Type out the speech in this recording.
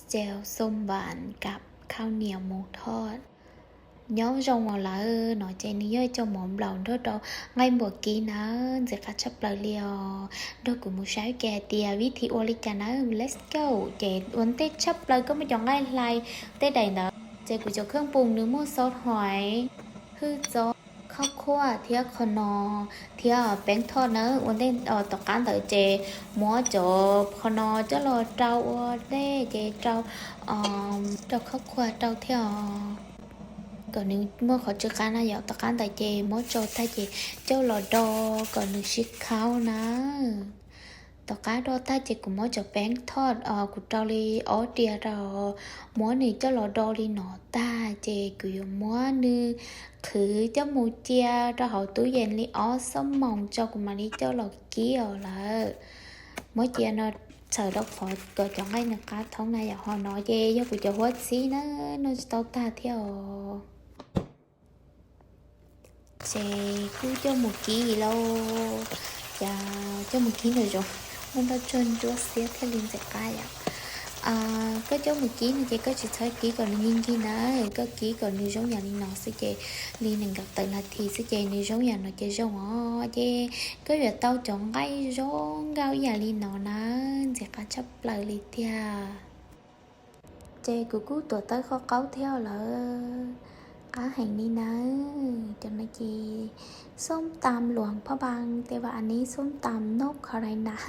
Xaus xoo npas kam khau nias mus thoj. Nyob zoo os lawm no ces nws yog cov mov nplaum nrog rau nqaij npua kiv nawb, ntxim qab tshaj plaws li os. Nrog kuv mus saib ke hais tias vib thi ua li cas nawb, let's go. Ces ua ntej tshaj plaws koj muab cov nqaij hlais tej daim ntawd ces kuv cov kheej pum nws muaj xob hoim, hwj txob, khab khuaj thiab qhov no thiab peeb thoj nawb. Ua ntej tom qab ntawd ces muab cov qhov no coj los rau ua dej ces rau, rau khab khuaj rau thiab os, kom nws muaj qhov tsw qab na yom. Tom qab ntawd ces muab tsau tag ces coj los do kom nws sib khau na. Tom qab do tag ces kuv muab cov peeb thoj kuv rau li ob riam rau, muab nws coj los do li no tag ces kuv yuav muab nws qhwv coj mus cia rau hauv tub yees li ob xuab moos tso kuv mam li coj los kib os lawm. Muab cia no txhawm rau qhov kom cov nqaij nws qab thoob na yom. Ho no ces yog kuv cov huab txhib na, noj tsis tau tag thiab os. Ces kuj coj mus kib lauj. Cas coj mus kib nws zoo, muaj nroj tsuag ntsuab xiab thiaj li ntxim qab yom. Koj coj mus kib no ces koj tsis txhob kib kom nws nkig nkig na, koj kib kom nws zoo yam li no xwb ces li nees nkaum tawm nas this xwb ces nws zoo yam no ces zoo os. Ces koj yuav tau cov nqaij zoo nkauj ib yam li no na, ntxim qab tshaj plaws li tiag. Ces kuv kuj tuav tawb qhov qaub thiab lawm, qab heev li nawb. Cov no ces xoob tas luas phaj npas tej vas nis xoob tas noj kho rai ntas.